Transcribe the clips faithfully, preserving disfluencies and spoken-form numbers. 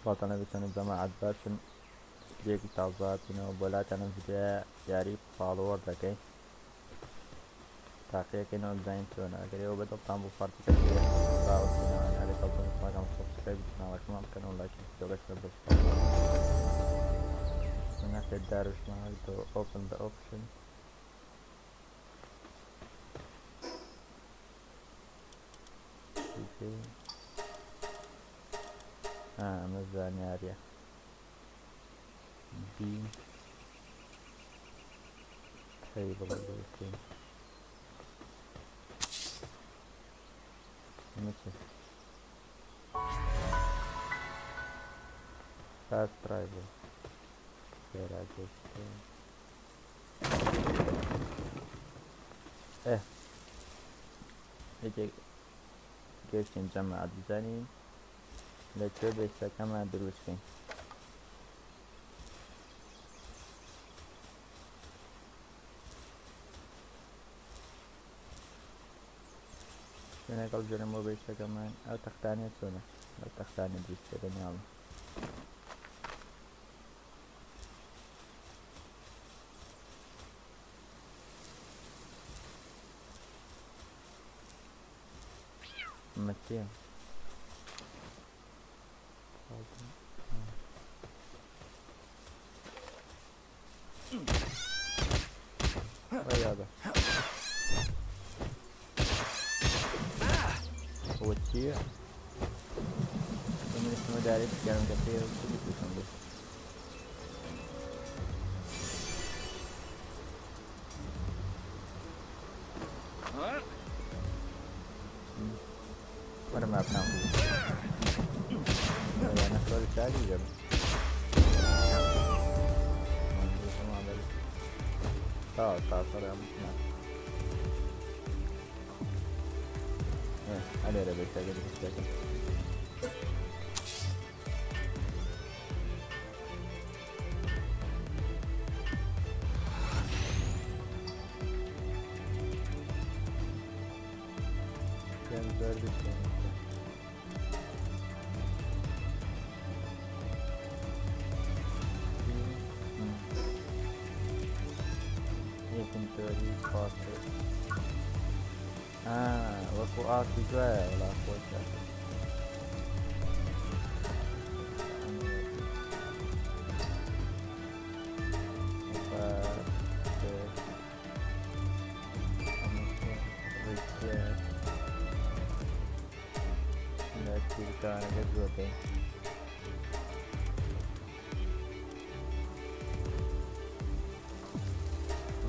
Vatana bîstan û cemaet berçin. Yek taze hatîne û bolatene videoya yarî follower dekey. Taqiye keyne û bizanin çi wene. Eger ew bedel tam bu parti kesiye. Bravo, sine, yani, hadi kalkın, bakın, subscribe, şuna bakın, bakın, o like, video geçme, bu. Şuna keder, şuna, open the option. Çi? Ha, me zanî heriye. Bin table, okay. Ne çi? Fast travel. Yere geçti. Eh. Peki. Geçin cemaat bizanin. Lê tu beşeke me dirûst key. Şuna kal jere mo beşeke me. Ew textaniye çone. Ew textaniye dirûst key, ne alın. Metiye. Vay abi. Otiye. Bunun üstüne daire çıkarım kapıyı. Were me, apna xwe. Yani, şöyle çağıracağım. Tamam, tamam, böyle. Sağ ol, sağ ol, sağ ol, yanlış mı? Evet, hadi öyle bekle, hadi bekle. Gel, ver bir şey. Inventory, party. Ha, wekî a kî jwe ye, wela xweş e. Wekî, wekî, wekî. Let's see the car, let's go, okay.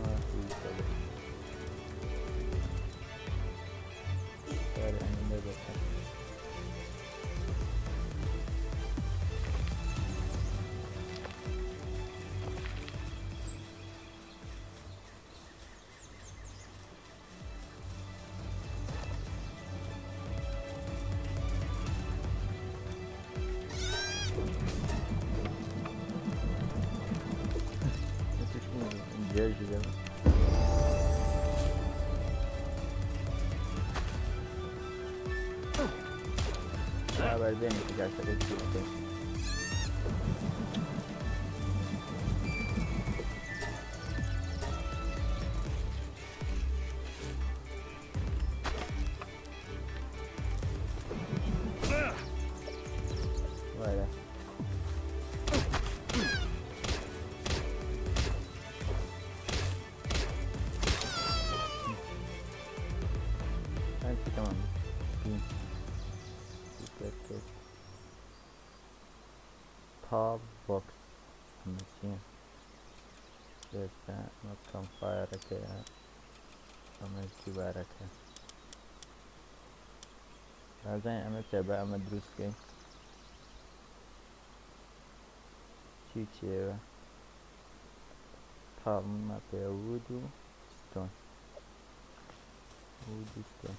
Ah, iyi, tabii. Ver, önünde zaten. Diğer güzel. Beraber benim gerçekten. Böyle. Her şey tamam. Bin. Dikkat et. Tall box. Anlaşılıyor. Sesle not campfire ke. Ama ki baraka. Lazım ama sebe ama dürüst ki. Çiçeği. Tamam, yapıyor. Wood stone. Wood stone.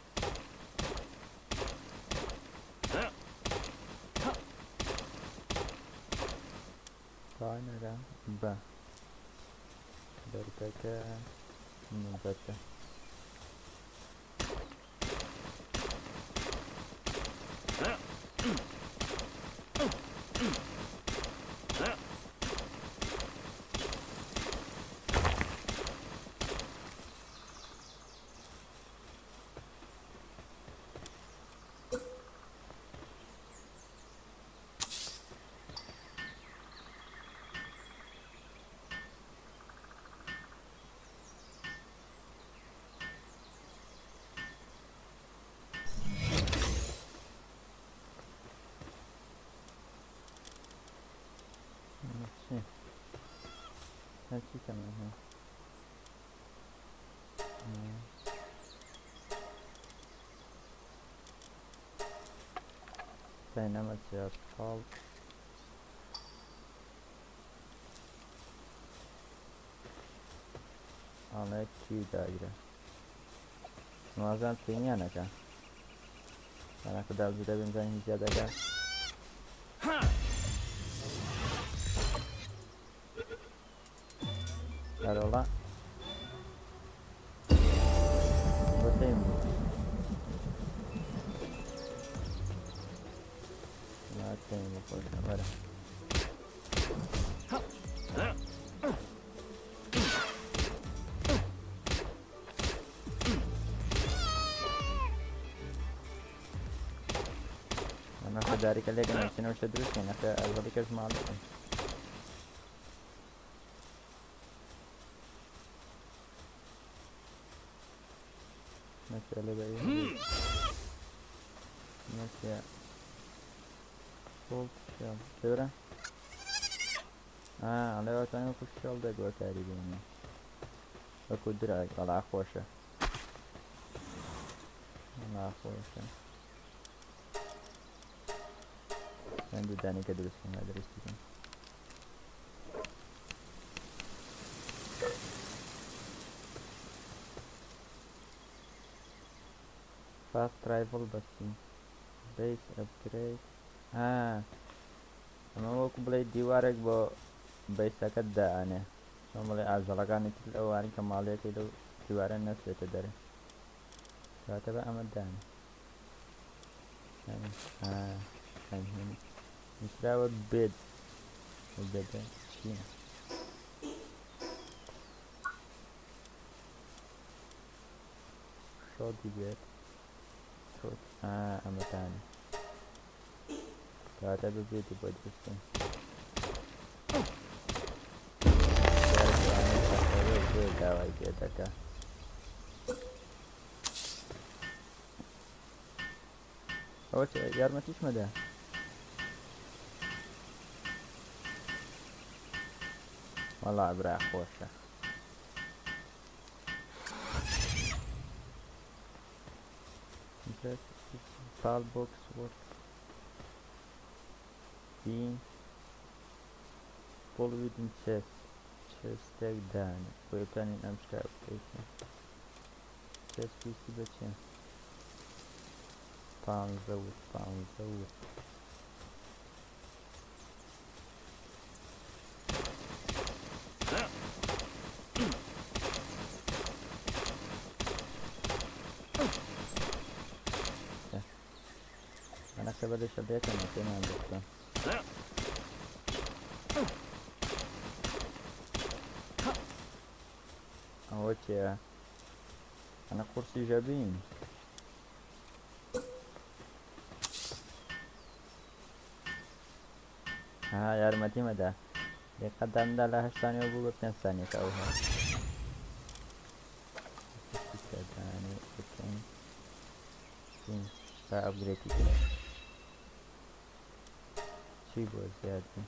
Tanere be. Derbeke. Nubete. Çi? Her çi tamam ha. Dynamite ya, pal. Ana ki dagire. Muazzam tenya neka. Ana ku da zide bin zan hizya daga. Her ola. Bakayım. Bakayım bu koşa böyle. Ana xwe darî kelek in, em çi newşe dirust in, xwe ez xwe dikir ji malê. Mesela be. Mesela. Sol tuşa. Devre. Ha, ale vatanı kuş çaldı gösterdi beni. Bak o direkt, Allah hoşa. Allah hoşa. Ben de deneke dürüst, ben dürüst dedim. Fast travel basayım. Base upgrade. Ha. Ama wek bilê dîwarek bo baseke diane. Ama bilê ajalakan îtil ew anî ke maliyekê de dîware nesete dere. Kate be ama diane. Yani, ha. Yani, hani, nusra we bed. O bede çi? Şo dî bed. Şo. Ha, ama diane. Kate bi bê tu bacısın. Gel, yani, kate bi bê davayı daka. Ama yardım et, içme de. Vallahi bırak, hoşça. Biraz Talbox var. Bin. Bol within chest. Chest tek dane. Bu iptal in amşka application. Chest piece beçe. Panza wut, panza wut. Ana sebede şebeke ne, seni anlattım. Ama o ki ya. Ana kursi jebin. Ha, yarmetî me de. Lê qedem de le heşt saniye bû, pênc saniye ke ew he. Yanî, okay. Çin, ta upgrade kir. Çi bû ziyad bû?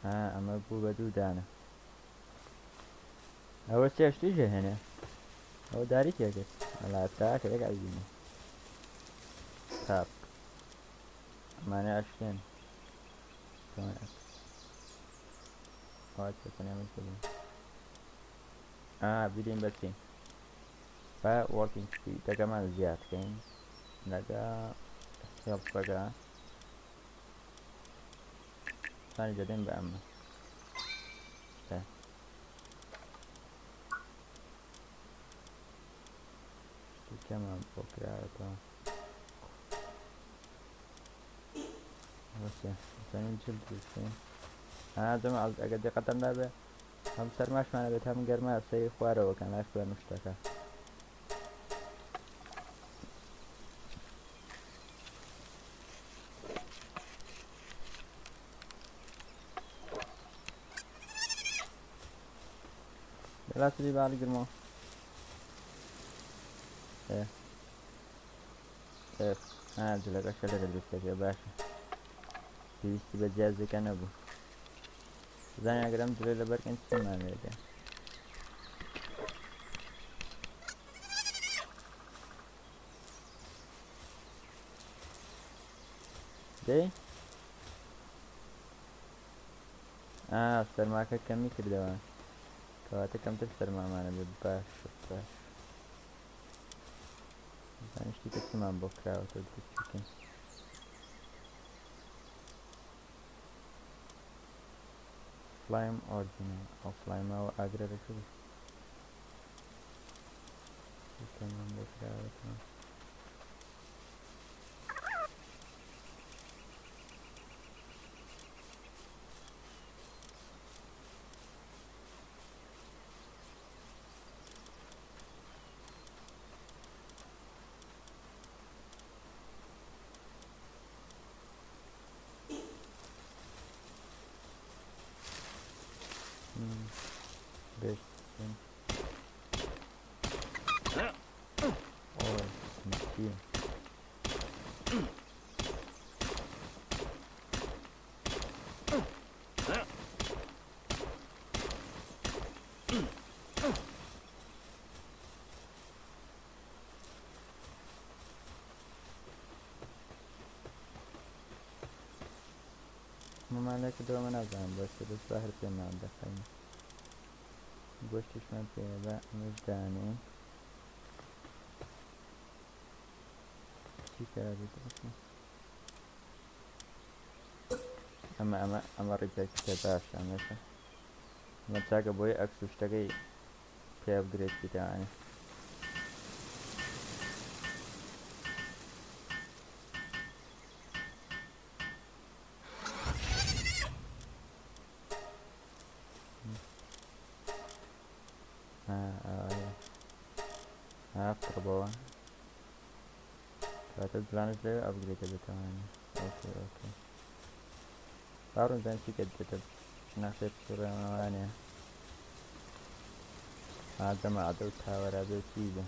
Ha, ama bû be dû dane. Ew çi eştî jî hene. Ew darî çêkir. Ala ta ke yek ezîne. Tap. Mane eştin. Tamam. Aç, sen yanlış dedim. Aa, bileyim bakayım. Ve working speed. Tekrar ziyad kayın. Nega. Yap baka. Sen dedim ben mi? İşte. Dükkan al, pokrata. Nasıl? Senin çıl düştü. Ha, değil mi? Az, aga dikkatim de be. Hem sermaş mane be, hem germe, seyir kuara bakan, aşk vermiş taka. Bela sirî bal girmo. E. E. Ha, cileka şelere desteğe baş. Pêwîstî be cihazeke nebû. Zanî eger em dilê li ber kin çi mane de. Dey? Aa, sermaka kemî kirdewa. Kewate kemtir serma mane be, baş, baş. Zanî tiştî çiman bo kirawo, tu diçûkî. Slime original. O slime ew agre re kir. Tamam, bo kirawo, tamam. Hmm. Beş. Oy, bitti. Mimalek do min nazanim, baş e, dest zahir pê me dixeyne. Goştîş me pê ve, em ê danê. Çi kere dît? Ama, ama, ama reject te baş, ama. Ama çaka boyu aksu şteke pê upgrade bide yani. Ha, ha, ha. Ha, pir baba. Zaten plan izle upgrade bide yani. Okey, okey. Barun ben şirket bide. Nasıl yapıyorum yani. Adam adı tavır adı çiğdi.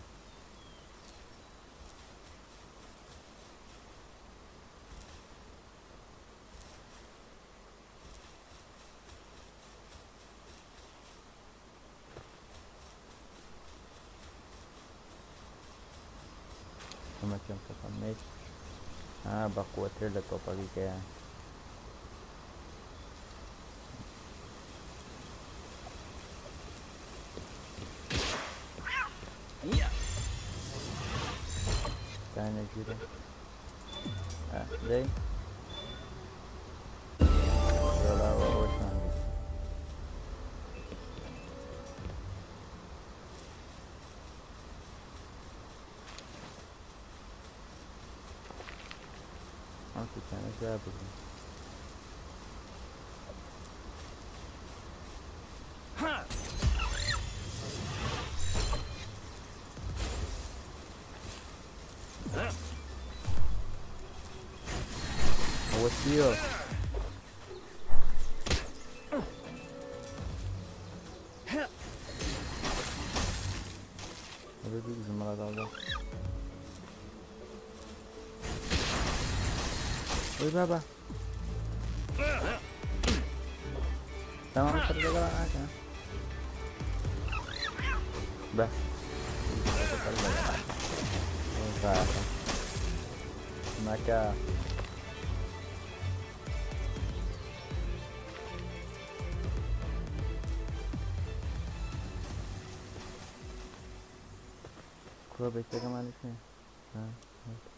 Ama çem kafam ne? Ha, bak, kuatır da topa bir kere. Tane jüri. Ha, dey. Yola, o, o, şu an. Artık yani şey yapacağım. What's up? Öyle bir bizim arada. Oy baba. Tamam, şurada da var ha. Be. Maka. Kura bekle zaman içine. Ha, evet.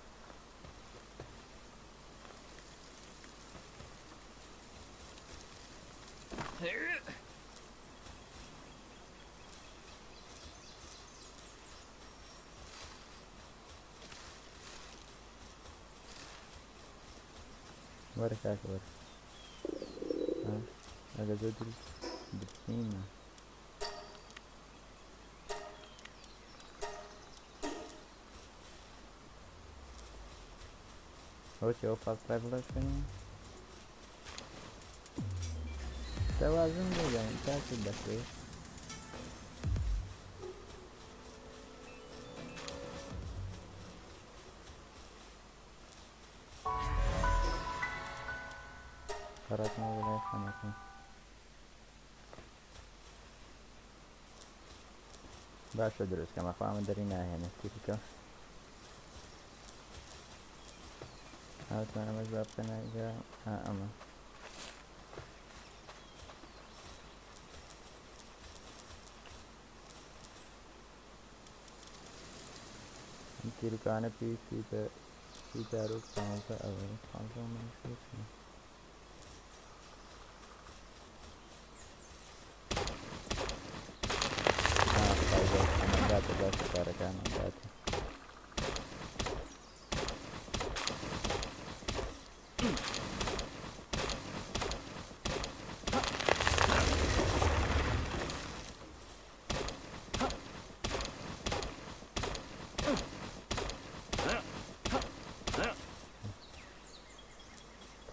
Were kak, were. Ha? Aga, dur, dur. Bitireyim mi? Okey, o fast traveler seni. Tewazun da yani, takip bakıyor. Karatma wulay xanatma. Baş e, dirust kema xwe, em derî nahêne. Tîrika. Evet, ben ama cevap da ne? Ha, ama. Tîrikane pî, pî de, pî darok panzdeh ew e. Panzdeh min pî. Ha, fayda. Hemen date, date, date, hemen date.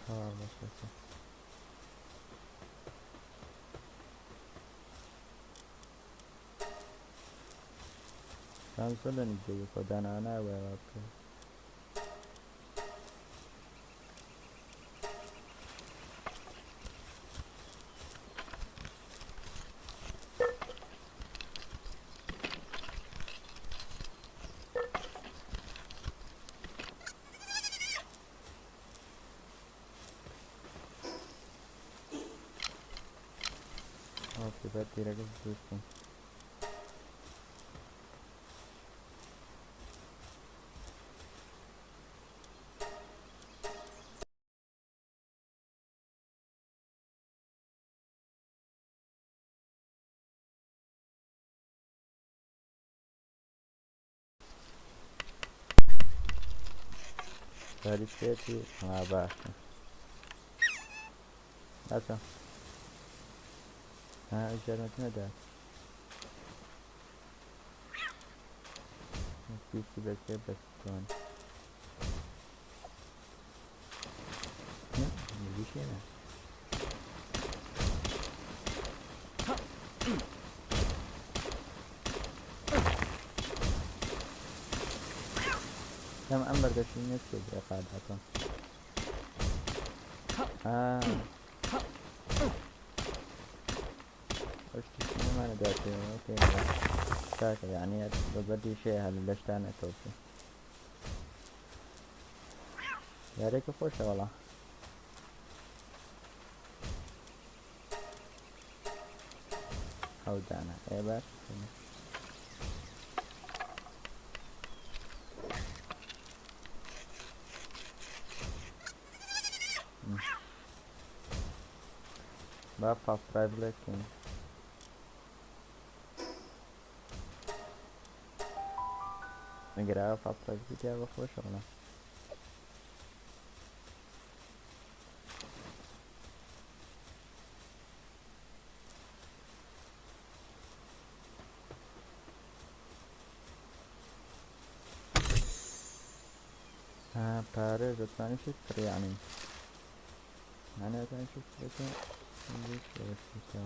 Tamam, başlasın. Sen söyle niceyi kodanana ve yaptı. Okey, ben direkt dostum. Serî şêtî, ha, baş. Baş. Ha, işaretine de. Pîsî bekle, bes tuwan. Ne? Ne bir şey mi? Tamam, em berdeşî ne şey diye kaydı atam. Ha. Eş tiştî nemane dertê, okey. Çaka, yani, ya, bi berdî şey hel leştane toplu. Yareke xweş e wala. Ew dane. Ê baş. Hmm. Ba fast travel etkin. Eger ev fast travel bike, ev xweş e wala. Ha, pare, ez dizanî çi kir, yani. Yani, ez dizanî çi kir, ez dizanî çi kir.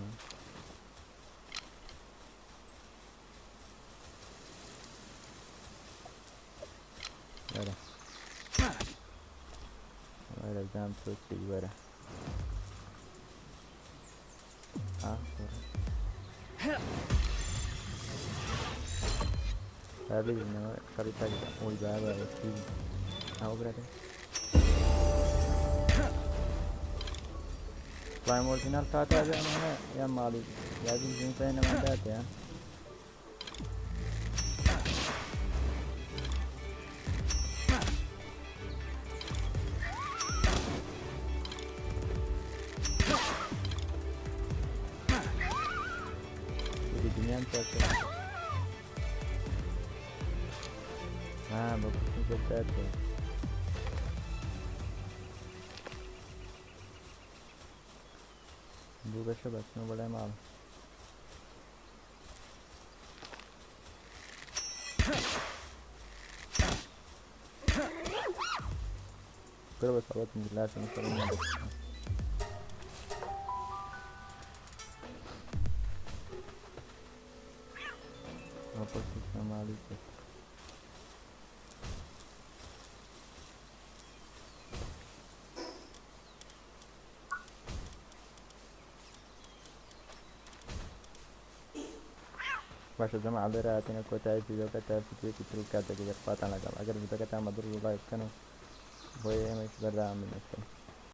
Were. Were, zam tu çi were. Ah, were. Tabii, ne var? Harita güzel. Oy, be, be, be. Al burada. Prime orijinal kata bir ama ya mali. Ya bizim sayın hemen dert ya. Bir dünya mı çarpıyor? Ha, bu kısmı gösterdi. Bu beşe basma böyle mal. Pero bas, abat, lazım sorun yok. Rapor sistema alıştı. Baş, o zaman alêre hatine kotayê vîdeoke, te vîdeoyekî tru kerdeke, ger xwatan legal. Eger vîdeoke te me bir like bikin û boyê em ji berdewam bin.